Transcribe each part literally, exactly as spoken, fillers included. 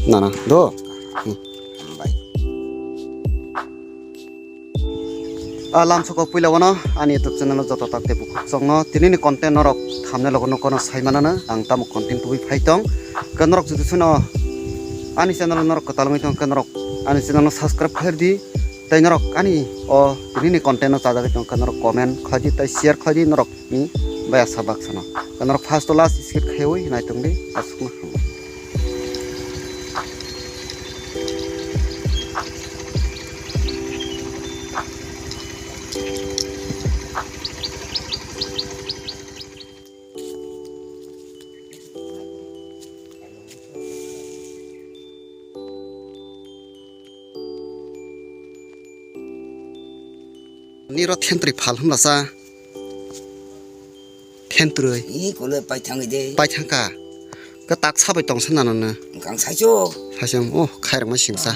Nana, do. Hmm. Hambai. A lamsoko puila wano ani YouTube channel o joto tak tei bukhuk chokno tinini content norok thumbnail logo no kono sai manana ang tamo content tubui phai tong. Ke norok jodi suno ani channel norok kwtal wngwi tong ke norok ani channel no subscribe khlai di. Tei norok ani o tinini content no chajagwi tong ke norok comment khlai di tei share khlai di norok ni baya sabak sano. Ke norok first to last skip khaiwi nai tong di asukno. Niro thentri phal hwnla sa. Thentri. Ni kole pai thangwi de. Pai thangka. Ka tak sabai tong sa nano na. Kang saicho. Saisong, oh, khairok ma singsa.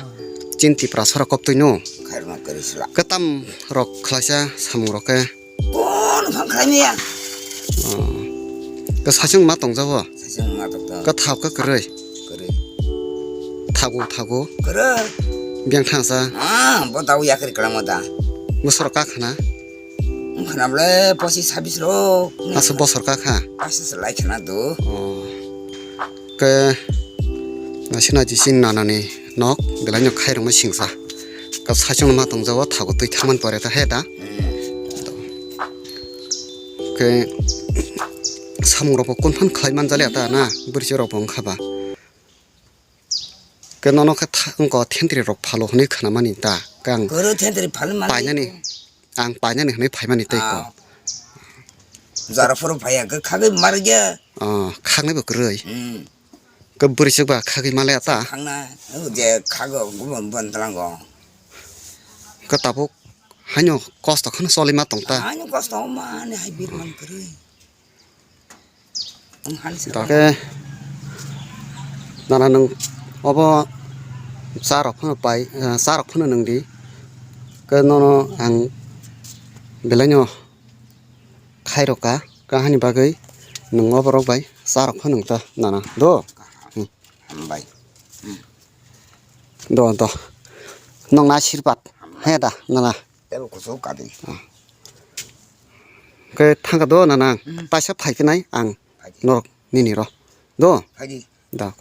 Chin Tipra sora kop twi no. Khairok ma kari sila. Ka tam rok khlaisa samung rok ke. Kon phang khlai maya. Oh. Ka saisong ma tong jabo. Saisong ma tong ta. Ka thao ka kwrwi. Kwrwi. Thago, thago. Kwrwi. Biang thangsa. Ah, bo tao yakri kwlangma da. Bosor ka khana. Khana bole pochis sabis rok. Asa bosor ka kha. Asa se lai khana do. Oh. Ke nasina jising nanani nok belai no khairok ma singsa. Ka saisong ma tong jabo thago twi thaman pore ta he da. Hmm. Ke samung rok bo kun phan khlai man jali ta na bwrwi rok bo wngkha ba. Ke nono khe tha-, wngkha thentri rok phalo hwnwi khwnamani ta. Khe ang Guru thentri phalo mani. Painani, ang painani hwnwi phaimani tei ko. Ah. Jara phuru phaiya, khe khagwi marya. Ah, khagnai bo kwrwi. Hmm. Khe bwrwi chwk ba khagwi malaya ta. Khagna, je khago, gubun bun talango. Khe tabuk haino kosto kheno choli ma tong ta. Haino kosto mani hai bir man kwrwi. Ang han sa. Khe nana nwng obo cha rok phano pai, eh, cha rok phano nwng di. Khe nono ang belai no khai rok ka, kahani bagwi nwng obo rok bai cha rok phano nwng ta nana do. Hmm. Hambai. Hmm. Do, do. Nwng na sirpat. He da, nana. Tebo kuchuk kadi. Khe thangka do nana. Hmm. Taisa phai khe nai ang. Phai di. Norok nini ro. Do. Phai di. Da.